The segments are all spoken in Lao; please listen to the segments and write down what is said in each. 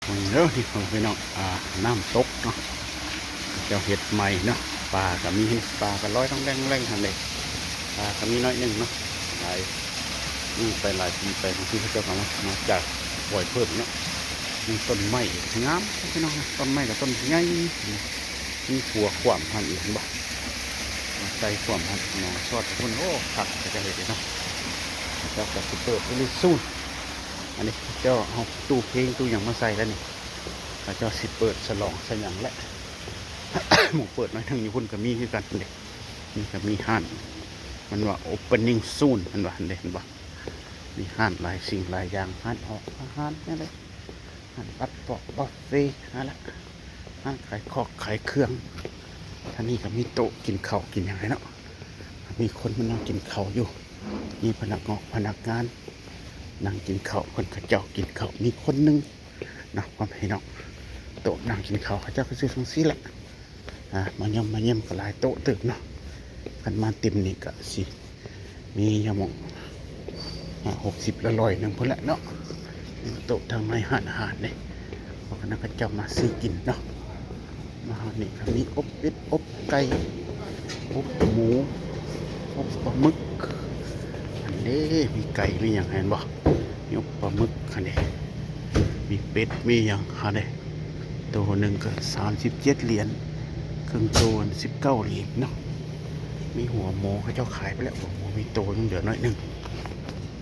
ເດີ ນີ້ພໍ່ແມ່ພີ່ນ້ອງ ອ່າ ນ້ຳຕົກເນາະ ເຂົາເຈົ້າເຮັດໃໝ່ເນາະ. ປາກໍມີ ປາກໍລອຍລ່ອງແລ່ງຫັ້ນເດ້. ປາກໍມີໜ້ອຍໜຶ່ງເນາະ ຫຼາຍ ນີ້ໄປຫຼາຍປີໄປ ບາງທີເຂົາເຈົ້າກໍມາ ມາຈາກປ່ອຍເພີ່ມເນາະ. ມີຕົ້ນໄມ້ງາມພີ່ນ້ອງ ຕົ້ນໄມ້ກໍຕົ້ນໃຫຍ່ ມີຂົວຂວ້ຳຫັ້ນອີກ ເຫັນບໍ່ ໃສ່ຂວ້ຳຫັ້ນ ໜອງຊອດພຸ້ນ. ໂອ້ ຄັກເຂົາເຈົ້າເຮັດເດເນາະ. ເຂົາເຈົ້າກໍຊິເປີດເອລິຊູນ. ອັນນີ້ເຂົາເຈົ້າເອົາຕູ້ເພງຕູ້ຫຍັງມາໃສ່ແລ້ວນີ້ ເຂົາເຈົ້າຊິເປີດສະຫຼອງສະຫຍັງແຫຼະ. ໝູ່ເປີດໜ້ອຍໜຶ່ງຢູ່ພຸ້ນກໍມີຄືກັນເດ້. ນີ້ກໍມີຮ້ານ ມັນວ່າ Opening Soon ເພິ່ນວ່າເດ້ ເຫັນບໍ່. ມີຮ້ານຫຼາຍສິ່ງຫຼາຍຢ່າງ ຮ້ານອອກອາຫານແນວໃດ ຮ້ານຕັດປອກ ບາເຟ ຫັ້ນລະ ຮ້ານຂາຍຂອກຂາຍເຄື່ອງ. ທາງນີ້ກໍມີໂຕະກິນເຂົ້າກິນຫຍັງໃຫ້ເນາະ ມີຄົນມານັ່ງກິນເຂົ້າຢູ່. ມີພະນັກງອກພະນັກງານນັ່ງກິນເຂົ້າ ເພິ່ນເຂົາເຈົ້າກິນເຂົ້າ. ມີຄົນໜຶ່ງເນາະ ພໍ່ແມ່ພີ່ນ້ອງ ໂຕະນັ່ງກິນເຂົ້າ ເຂົາເຈົ້າກໍຊິຈັ່ງຊີ້ແຫຼະ. ອ່າ ມາຢ້ຽມມາຢ້ຽມກໍຫຼາຍໂຕະເຕີບເນາະ. ຄັນມາເຕັມນີ້ກໍຊິມີຢູ່ໝ່ອງ ຫ້າຫົກສິບລະຮ້ອຍໜຶ່ງພຸ້ນແຫຼະເນາະ. ໂຕະທາງໃນຮ້ານອາຫານເດ້ ພວກນັ້ນເຂົາເຈົ້າມາຊື້ກິນເນາະ. ມາຮອດນີ້ກໍມີອົບເປັດອົບໄກ່ ອົບໝູ ອົບປາໝຶກ ຫັ້ນເດ້. ມີໄກ່ມີຫຍັງ ເຫັນບໍ່ ມີອົບປາໝຶກຫັ້ນເດ້. ມີເປັດມີຫຍັງຫັ້ນເດ້. ໂຕໜຶ່ງກໍສາມສິບເຈັດຫຼຽນ ເຄິ່ງໂຕສິບເກົ້າຫຼຽນເນາະ. ມີຫົວໝູ ເຂົາເຈົ້າຂາຍໄປແລ້ວ ຫົວໝູມີໂຕໜຶ່ງ ເຫຼືອໜ້ອຍໜຶ່ງ.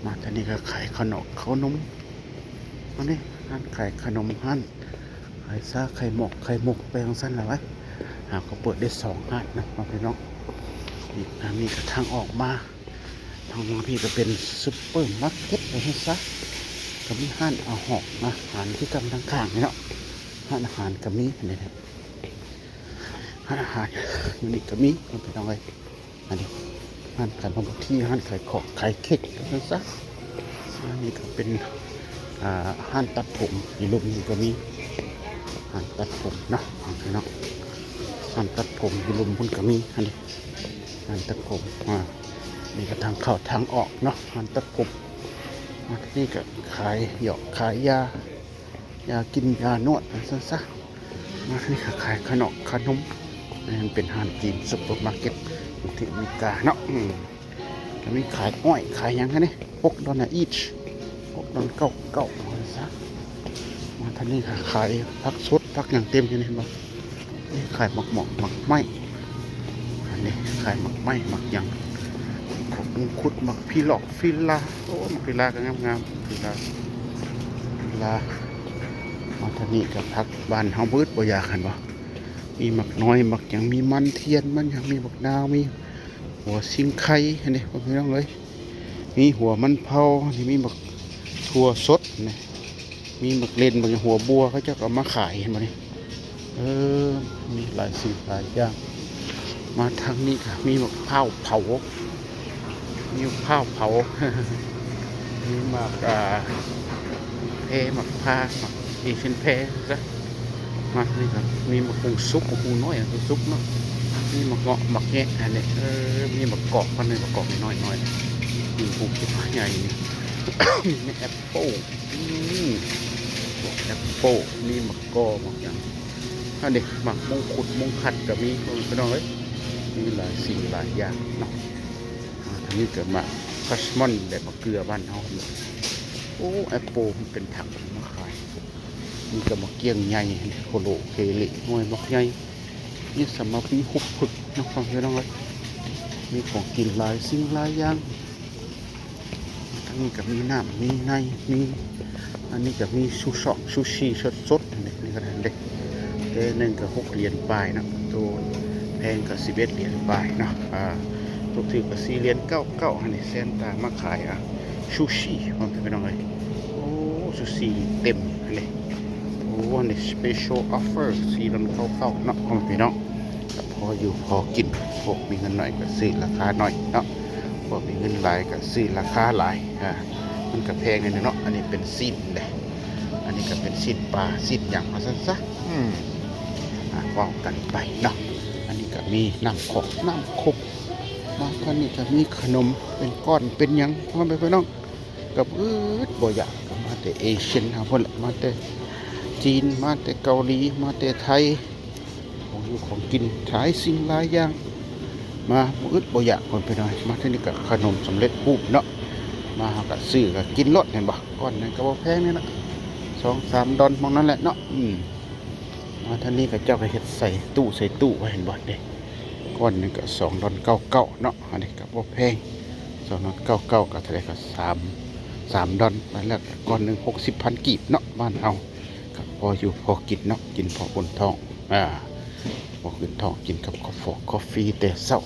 ມາທາງນີ້ກໍຂາຍເຂົ້າໜົມ ເຂົ້າໜົມ ອັນນີ້ຮ້ານຂາຍເຂົ້າໜົມ ຮ້ານຂາຍຊາ ຂາຍໝອກ ຂາຍໝົກ ໄປຈັ່ງຊັ້ນລະໄວ. ຫາກໍເປີດໄດ້ສອງຮ້ານນະ ພີ່ນ້ອງ. ນີ້ ທາງນີ້ກໍທາງອອກມາ ທາງມາພີ້ກໍເປັນຊຸບເປີມາເກັດ ວ່າຊັ້ນຊະ. ກໍມີຮ້ານອາຫອກອາຫານຄືກັນທາງຂ້າງນີ້ເນາະ. ຮ້ານອາຫານກໍມີ ນີ້ ຮ້ານອາຫານຢູ່ນີ້ກໍມີ ພີ່ນ້ອງເອີຍ. ອັນນີ້ຮ້ານຂາຍບາງທີ ຮ້ານຂາຍຂອງຂາຍເຄັກ ວ່າຊັ້ນຊະ. ອັນນີ້ກໍເປັນ ອ່າ ຮ້ານຕັດຜົມ ຢູ່ລຸ່ມນີ້ກໍມີ ຮ້ານຕັດຜົມເນາະ ພີ່ນ້ອງ. ຮ້ານຕັດຜົມຢູ່ລຸ່ມພຸ້ນກໍມີ ອັນນີ້ ຮ້ານຕັດຜົມ. ອ່າ ນີ້ກໍທາງເຂົ້າທາງອອກເນາະ ຮ້ານຕັດຜົມ. ອັນນີ້ກໍຂາຍຢອກຂາຍຢາ ຢາກິນຢານວດ ວ່າຊັ້ນຊະ. ມານີ້ກໍຂາຍຂະໜອກຂະໜົມ ອັນນີ້ເປັນຮ້ານຈີນ ຊຸບເປີມາເກັດ ຢູ່ທີ່ອາເມລິກາເນາະ. ອືມ ກໍມີຂາຍອ້ອຍຂາຍຫຍັງຫັ້ນນີ້ ຫົກດອນລາອີຊ ຫົກດອນເກົ້າເກົ້າ ວ່າຊັ້ນຊະ. ມາທາງນີ້ກໍຂາຍຜັກສົດ ຜັກຫຍັງເຕັມຢູ່ນີ້ ເຫັນບໍ່. ນີ້ຂາຍໝາກໝອກ ໝາກໄມ້ ອັນນີ້ຂາຍໝາກໄມ້ ໝາກຫຍັງ ໝາກຄຸດ ໝາກພີຫຼອກ ຟີລາ. ໂອ້ ໝາກຟີລາກໍງາມໆ ຟີລາ ຟີລາ. ມາທາງນີ້ກໍຜັກບ້ານເຮົາເບິດ ບໍ່ຢາກຫັ້ນບໍ່. ມີໝາກນ້ອຍ ໝາກຫຍັງ ມີມັນທຽນ ມັນຫຍັງ ມີໝາກນາວ ມີຫົວຊິງໄຄ ອັນນີ້ ພໍ່ແມ່ພີ່ນ້ອງເອີຍ. ມີຫົວມັນເຜົາ ນີ້ ມີໝາກຖົ່ວສົດນີ້ ມີໝາກເລັ່ນ ໝາກຫຍັງ ຫົວບົວ ເຂົາເຈົ້າກໍເອົາມາຂາຍ ເຫັນບໍ່ນີ້. ເອີ ມີຫຼາຍສິ່ງຫຼາຍຢ່າງ. ມາທາງນີ້ກໍມີໝາກພ້າວເຜົາ ມີໝາກພ້າວເຜົາ ມີໝາກ ອ່າ ແພ ໝາກພ້າວ ໝາກເອເຊຍນແພ ວ່າຊັ້ນຊະ. ມານີ້ກໍມີໝາກຫຸ່ງສຸກ ໝາກຫຸ່ງນ້ອຍ ໝາກຫຸ່ງສຸກເນາະ. ມີໝາກເງາະ ໝາກແງະ ອັນນີ້ ເອີ ມີໝາກກອກ ພັນໜຶ່ງ ໝາກກອກນ້ອຍໆ ມີໝາກຫຸ່ງເປັນໝາກໃຫຍ່ນີ້ ມີແອັບ ໂອ້ ອືມ ພວກແອັບເປິ້ນ ມີໝາກກໍ ໝາກຫຍັງ ອັນນີ້ໝາກມົງຄຸດມົງຄັດກໍມີ ພໍ່ແມ່ພີ່ນ້ອງເອີຍ ມີຫຼາຍສິ່ງຫຼາຍຢ່າງເນາະ. ອ່າ ທາງນີ້ກໍໝາກຄັສມອນ ແບບໝາກເກືອບ້ານເຮົາ. ໂອ້ ແອັບເປິ້ນເປັນຖັງມາຂາຍ ມີແຕ່ໝາກກ້ຽງໃຫຍ່ ໂຄໂລເຄເລ ໜ່ວຍໝາກໃຫຍ່ ມີສຳມະປີ ຮຸບພຶກເນາະ ພໍ່ແມ່ພີ່ນ້ອງເອີຍ ມີຂອງກິນຫຼາຍສິ່ງຫຼາຍຢ່າງ. ທາງນີ້ກໍມີນ້ຳ ມີໃນ ມີ ອັນນີ້ກໍມີຊູຊອກ ຊູຊິສົດໆ ນີ້ ນີ້ກໍໄດ້ເດ້ ແຕ່ໜຶ່ງກໍຫົກຫຼຽນປາຍເນາະ ໂຕແພງກໍສິບເອັດຫຼຽນປາຍເນາະ ອ່າ ໂຕຖືກກໍສີ່ຫຼຽນເກົ້າເກົ້າ ຫັ້ນນີ້ ແຊນຕາມາຂາຍ ອ່າ ຊູຊິ ພໍ່ແມ່ພີ່ນ້ອງເອີຍ ໂອ້ ຊູຊິເຕັມຫັ້ນເດ້ ໂອ້ ອັນນີ້ ສະເປຊຽວອອຟເຟີ ສີ່ຫຼຽນເກົ້າເກົ້າເນາະ ພໍ່ແມ່ພີ່ນ້ອງ. ກໍພໍຢູ່ພໍກິນ ພວກມີເງິນໜ້ອຍກໍຊື້ລາຄາໜ້ອຍເນາະ ພວກມີເງິນຫຼາຍກໍຊື້ລາຄາຫຼາຍ ອ່າ ມັນກໍແພງໜ້ອຍໜຶ່ງເນາະ. ອັນນີ້ເປັນຊີ້ນເດ້ ອັນນີ້ກໍເປັນຊີ້ນປາ ຊີ້ນຫຍັງວ່າຊັ້ນຊະ ອືມ ອ່າ ເວົ້າກັນໄປເນາະ. ອັນນີ້ກໍມີນ້ຳຂອກນ້ຳຄົກ ມາທາງນີ້ກໍມີຂະໜົມເປັນກ້ອນເປັນຫຍັງ ພໍ່ແມ່ພີ່ນ້ອງ. ກໍອຶດບໍ່ຢາກ ກໍມາແຕ່ເອເຊຍນເຮົາພຸ້ນແຫຼະ ມາແຕ່ ຈີນ ມາແຕ່ເກົາຫຼີ ມາແຕ່ໄທ ຂອງຢູ່ຂອງກິນຫຼາຍສິ່ງຫຼາຍຢ່າງ ມາບໍ່ອຶດບໍ່ຢາກ ພໍ່ແມ່ພີ່ນ້ອງ. ມາເທື່ອນີ້ກໍຂະໜົມສຳເລັດຮູບເນາະ ມາເຮົາກໍຊື້ກໍກິນໂລດ ເຫັນບໍ່? ກ້ອນໜຶ່ງກໍບໍ່ແພງນີ້ລະ ສອງສາມດອນໝ່ອງນັ້ນແຫຼະເນາະ. ອືມ ມາທາງນີ້ເຂົາເຈົ້າກໍເຮັດໃສ່ຕູ້ໃສ່ຕູ້ໄວ້ ເຫັນບໍ່ເດ້? ກ້ອນໜຶ່ງກໍສອງດອນເກົ້າເກົ້າເນາະ ອັນນີ້ກໍບໍ່ແພງ ສອງດອນເກົ້າເກົ້າກໍເທົ່າໃດກໍສາມ ສາມດອນ ແລ້ວກໍກ້ອນໜຶ່ງຫົກສິບພັນກີບເນາະ ບ້ານເຮົາກໍພໍຢູ່ພໍກິນເນາະ ກິນພໍອຸ່ນທ້ອງ ອາ ພໍອຸ່ນທ້ອງ ກິນກັບຄອຟ ຄອຟຟີແຕ່ເຊົ້າ.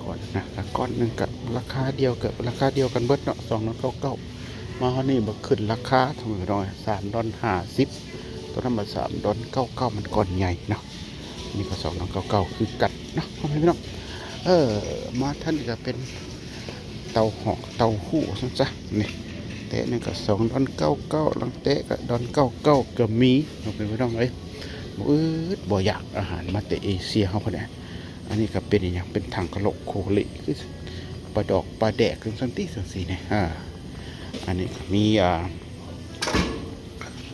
ກ້ອນນະ ກ້ອນໜຶ່ງກໍລາຄາດຽວ ກໍລາຄາດຽວກັນເບິດເນາະ ສອງດອນເກົ້າເກົ້າ. ມາຮອດນີ້ບໍ່ຂຶ້ນລາຄາ ສາມດອນຫ້າສິບ ໂຕນັ້ນມັນສາມດອນເກົ້າເກົ້າ ມັນກ້ອນໃຫຍ່ເນາະ. ນີ້ກໍສອງດອນເກົ້າເກົ້າຄືກັນເນາະ ພໍ່ແມ່ພີ່ນ້ອງ. ເອີ ມາທາງນີ້ກໍເປັນເຕົ້າຫອກເຕົ້າຫູ້ວ່າຊັ້ນຊະ ນີ້ ແຕະໜຶ່ງກໍສອງດອນເກົ້າເກົ້າ ລາງແຕະກໍດອນເກົ້າເກົ້າກໍມີ ພໍ່ແມ່ພີ່ນ້ອງເອີຍ. ບໍ່ອຶດບໍ່ຢາກ ອາຫານມາແຕ່ເອເຊຍເຮົາພຸ້ນແຫຼະ. ອັນນີ້ກໍເປັນອີຫຍັງ ເປັນຖັງກະໂຫຼກໂຄເລ ຄືປາດອກປາແດກຈັ່ງຊັ້ນຕິ ຈັ່ງຊີ້ນີ້. ອາ ອັນນີ້ກໍມີ ອ່າ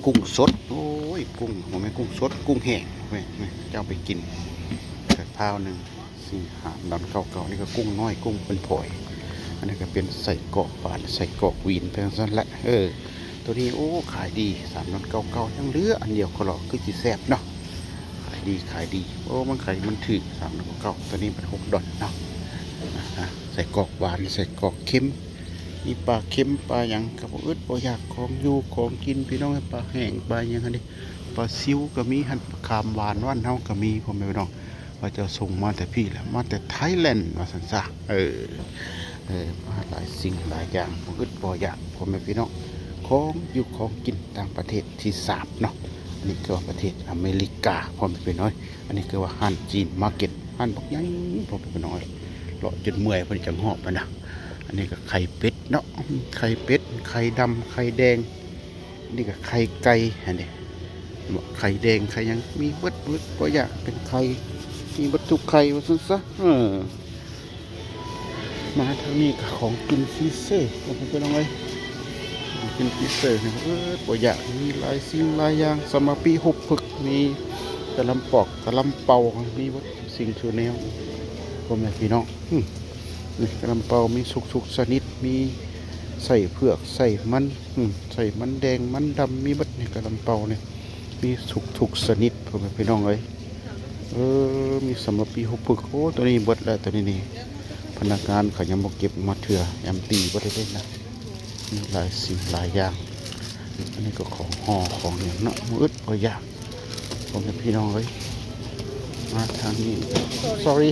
ກຸ້ງສົດ ໂອ້ຍ ກຸ້ງ ບໍ່ແມ່ນກຸ້ງສົດ ກຸ້ງແຫ້ງ ແມ່ນ ແມ່ນ ເຈົ້າໄປກິນ ແຕ່ພາວໜຶ່ງ ສີ່ ຫ້າດອນເກົ້າເກົ້າ. ນີ້ກໍກຸ້ງນ້ອຍ ກຸ້ງເປັນຝອຍ. ອັນນີ້ກໍເປັນໄສ້ກອກຫວານ ໄສ້ກອກຫວີນ ໄປຈັ່ງຊັ້ນແຫຼະ. ເອີ ໂຕນີ້ ໂອ້ ຂາຍດີ ສາມດອນເກົ້າເກົ້າ ຍັງເຫຼືອອັນດຽວ ຂໍລອ ຄືຊິແຊບເນາະ. ຂາຍດີ ຂາຍດີ ໂອ້ ມັນຂາຍ ມັນຖືກ ສາມດອນເກົ້າເກົ້າ. ໂຕນີ້ມັນຫົກດອນເນາະ. ອາ ໄສ້ກອກຫວານ ໄສ້ກອກເຄັມ ມີປາເຄັມ ປາຫຍັງ ກໍບໍ່ອຶດບໍ່ຢາກ ຂອງຢູ່ຂອງກິນ ພີ່ນ້ອງເອີຍ. ປາແຫ້ງ ປາຫຍັງຫັ້ນເດ ປາຊິວກໍມີຫັ້ນ ປາຂາມຫວານບ້ານເຮົາກໍມີ ພໍ່ແມ່ພີ່ນ້ອງ. ເຂົາເຈົ້າສົ່ງມາແຕ່ພີ້ແຫຼະ ມາແຕ່ໄທແລນວ່າຊັ້ນຊະ. ເອີ ເອີ ມາຫຼາຍສິ່ງຫຼາຍຢ່າງ ບໍ່ອຶດບໍ່ຢາກ ພໍ່ແມ່ພີ່ນ້ອງ. ຂອງຢູ່ຂອງກິນຕ່າງປະເທດທີສາມເນາະ. ອັນນີ້ຄືວ່າປະເທດອາເມລິກາ ພໍ່ແມ່ພີ່ນ້ອງ. ອັນນີ້ຄືວ່າຮ້ານຈີນມາເກັດ ຮ້ານບັກໃຫຍ່ ພໍ່ແມ່ພີ່ນ້ອງເອີຍ. ເລາະຈົນເມື່ອຍ ເພິ່ນຈັ່ງຮອບຫັ້ນນະ. ອັນນີ້ກໍໄຂ່ເປັດເນາະ ໄຂ່ເປັດ ໄຂ່ດຳ ໄຂ່ແດງ. ນີ້ກໍໄຂ່ໄກ່ຫັ້ນເດ ເນາະ ໄຂ່ແດງ ໄຂ່ຫຍັງ ມີເບິດ ເບິດບໍ່ຢາກ ເປັນໄຂ່ ມີເບິດທຸກໄຂ່ວ່າຊັ້ນຊະ. ເອີ ມາທາງນີ້ກໍຂອງກິນຟຣີເຊີ ຂອງເພິ່ນເອົາໄວ້ ຂອງກິນຟຣີເຊີນີ້ ເອີ ບໍ່ຢາກ ມີຫຼາຍສິ່ງຫຼາຍຢ່າງ ສຳມະປີ ຫົບເພິກ ມີກະລຳປອກ ກະລຳເປົາ ມີເບິດທຸກສິ່ງທຸກແນວ ພໍ່ແມ່ພີ່ນ້ອງ. ອືມ ນີ້ກະລຳເປົາ ມີທຸກໆຊະນິດ ມີໄສ້ເຜືອກ ໄສ້ມັນ ອືມ ໃສ່ມັນແດງມັນດຳ ມີເບິດນີ້ ກະລຳເປົານີ້ ມີທຸກໆຊະນິດ ພໍ່ແມ່ພີ່ນ້ອງເອີຍ. ເອີ ມີສຳມະປີ ຫົບເພິກ. ໂອ້ ໂຕນີ້ເບິດແລ້ວ ໂຕນີ້ນີ້ ພະນັກງານເຂົາຍັງບໍ່ເກັບມາເທື່ອ ແອມຕີເບິດແລ້ວເດ້ນະ. ມີຫຼາຍສິ່ງຫຼາຍຢ່າງ. ອັນນີ້ກໍຂອງຫໍ່ຂອງຫຍັງເນາະ ບໍ່ອຶດບໍ່ຢາກ ພໍ່ແມ່ພີ່ນ້ອງເອີຍ. ມາທາງນີ້ sorry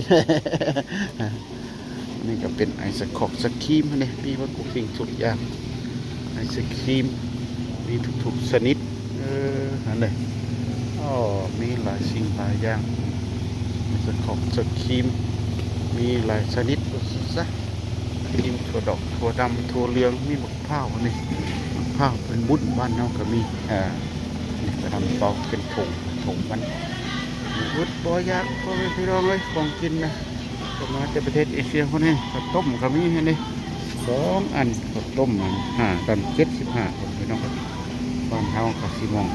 ນີ້ກໍເປັນໄອສະຄອກສະຄຣີມຫັ້ນເດ ມີເບິດທຸກສິ່ງທຸກຢ່າງ ໄອສະຄຣີມ ມີທຸກໆຊະນິດ. ເອີ ຫັ້ນເດ ໂອ້ ມີຫຼາຍສິ່ງຫຼາຍຢ່າງ ໄອສະຄອກສະຄຣີມ ມີຫຼາຍຊະນິດວ່າຊັ້ນຊະ. ຄຣີມຖົ່ວດອກ ຖົ່ວດຳ ຖົ່ວເຫຼືອງ ມີບັກພ້າວນີ້ ບັກພ້າວເປັນບຸ້ນ ບ້ານເຮົາກໍມີ. ອ່າ ນີ້ກະລຳເປົາເປັນຖົງ ຖົງມັນ ບໍ່ອຶດບໍ່ຢາກ ພໍ່ແມ່ພີ່ນ້ອງເອີຍ ຂອງກິນນະ ກໍມາແຕ່ປະເທດເອເຊຍພຸ້ນເອງ. ເຂົ້າຕົ້ມກໍມີຫັ້ນເດ ສອງອັນ ເຂົ້າຕົ້ມອັນຫ້າດອນ ເຈັດສິບຫ້າ ພໍ່ແມ່ພີ່ນ້ອງ. ບ້ານເຮົາກໍຊິມອງ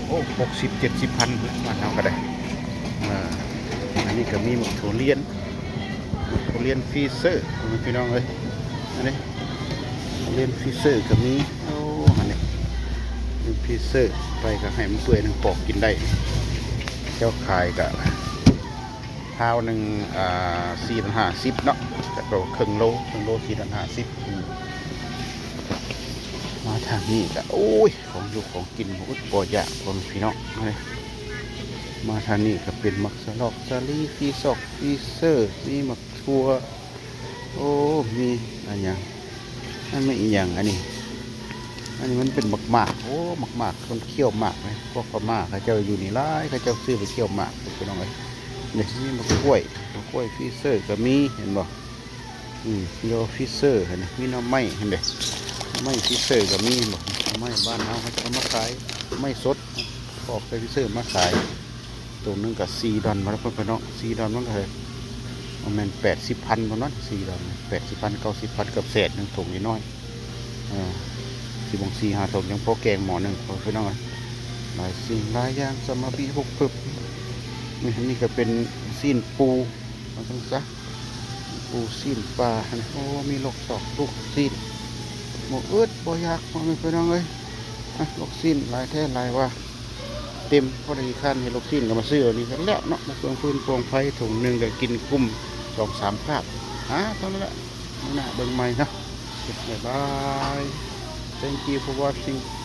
ໂອ້ ຫົກສິບ ເຈັດສິບພັນ ບ້ານເຮົາກໍໄດ້. ອ່າ ອັນນີ້ກໍມີໝາກຖົ່ວລຽນ ທຸລຽນຟຣີເຊີ ພີ່ນ້ອງເອີຍ ອັນນີ້ທຸລຽນຟຣີເຊີກໍມີ. ໂອ້ ອັນນີ້ເປັນຟຣີເຊີ ໄປກໍໃຫ້ມັນເປື່ອຍ ໜຶ່ງປອກກິນໄດ້. ເຈົ້າຂາຍກໍພາວໜຶ່ງ ອ່າ ສີ່ດອນຫ້າສິບເນາະ ແຕ່ກໍເຄິ່ງໂລ ເຄິ່ງໂລ ສີ່ດອນຫ້າສິບ. ອືມ ມາທາງນີ້ກໍ ໂອ້ຍ ຂອງຢູ່ຂອງກິນບໍ່ອຶດບໍ່ຢາກ ພໍ່ແມ່ພີ່ນ້ອງ. ມາທາງນີ້ກໍເປັນໝາກສະຫຼອກສາລີ ຟຣີຊອກ ຟຣີເຊີ ມີໝາກຖົ່ວ ໂອ້ ມີອັນຫຍັງ ອັນນີ້ອີຫຍັງ ອັນນີ້ ອັນນີ້ມັນເປັນໝາກໝາກ ໂອ້ ໝາກໝາກ ຄົນຂ້ຽວໝາກເນາະ ພວກພະມ້າເຂົາເຈົ້າຢູ່ນີ້ຫຼາຍ ເຂົາເຈົ້າຊື້ໄປຂ້ຽວໝາກ ພີ່ນ້ອງເອີຍ. ນີ້ມີໝາກກ້ວຍ ໝາກກ້ວຍຟຣີເຊີກໍມີ ເຫັນບໍ່? ອືມ ຢໍຟຣີເຊີຫັ້ນ ມີໜໍ່ໄມ້ຫັ້ນເດ ໜໍ່ໄມ້ຟຣີເຊີກໍມີ ເຫັນບໍ່? ໜໍ່ໄມ້ບ້ານເຮົາ ເຂົາເຈົ້າເອົາມາຂາຍ ໜໍ່ໄມ້ສົດ ປອກໃສ່ຟຣີເຊີມາຂາຍ. ໂຕໜຶ່ງກໍສີ່ດອນມາແລ້ວ ເພື່ອນເນາະ ສີ່ດອນມັນກໍ ບໍ່ແມ່ນແປດສິບພັນບໍ່ເນາະ ສີ່ດອນ ແປດສິບພັນ ເກົ້າສິບພັນ ເກືອບແສນໜຶ່ງ ຖົງນ້ອຍໆ. ເອີ ສີ່ໂມງສີ່ຫ້າຖົງ ຍັງພໍແກງໝໍ້ໜຶ່ງ ພໍ່ແມ່ພີ່ນ້ອງເອີຍ. ຫຼາຍສິ່ງຫຼາຍຢ່າງ ສາມາມີຫົກເພິບ. ນີ້ ອັນນີ້ກໍເປັນຊີ້ນປູ ວ່າຊັ້ນຊະ ປູຊີ້ນປາ. ໂອ້ ມີລວກຊອກ ລູກຊີ້ນ ບໍ່ອຶດບໍ່ຢາກ ພໍ່ແມ່ພີ່ນ້ອງເອີຍ. ອ່ະ ລວກຊີ້ນຫຼາຍແທ້ຫຼາຍວ່າ ເຕັມ ພໍໄດ້ຂີ້ຄ້ານເຮັດລູກຊີ້ນ ກໍມາຊື້ອັນນີ້ກໍແລ້ວເນາະ ມາເປືອງຟືນປອງໄຟ. ຖົງໜຶ່ງກໍກິນກຸ້ມສອງສາມຄາບ. ອ່າ ເທົ່ານັ້ນແຫຼະ ມື້ໜ້າເບິ່ງໃໝ່ເນາະ. ບາຍບາຍ. Thank you for watching.